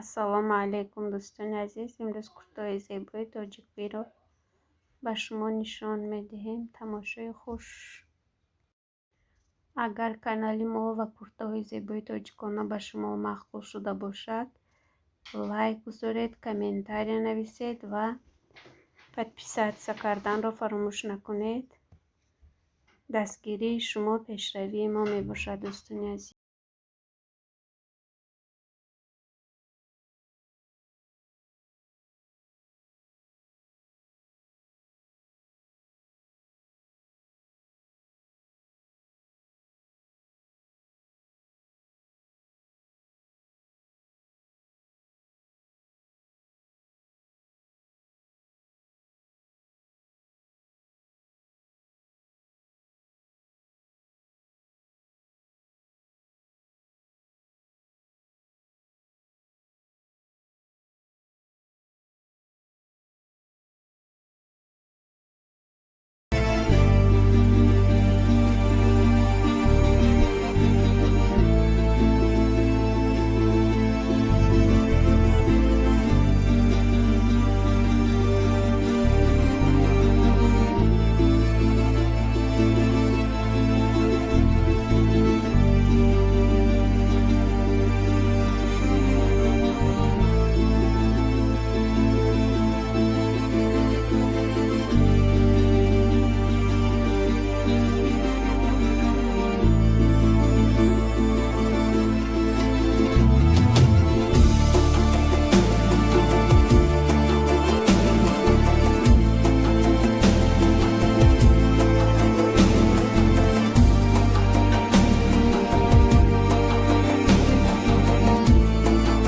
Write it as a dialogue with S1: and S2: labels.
S1: Ассалому алайкум, дӯстони азиз! Имрӯз куртаҳои зебои тоҷикиро ба шумо нишон медиҳем. Тамошои хуш. Агар канали мо ва куртаҳои зебои тоҷикона ба шумо маъқул шуда бошад, лайк гузоред, комментария нависед ва подписаться карданро фаромӯш накунед. Дастгирии шумо пешравии мо мебошад, дӯстони азиз.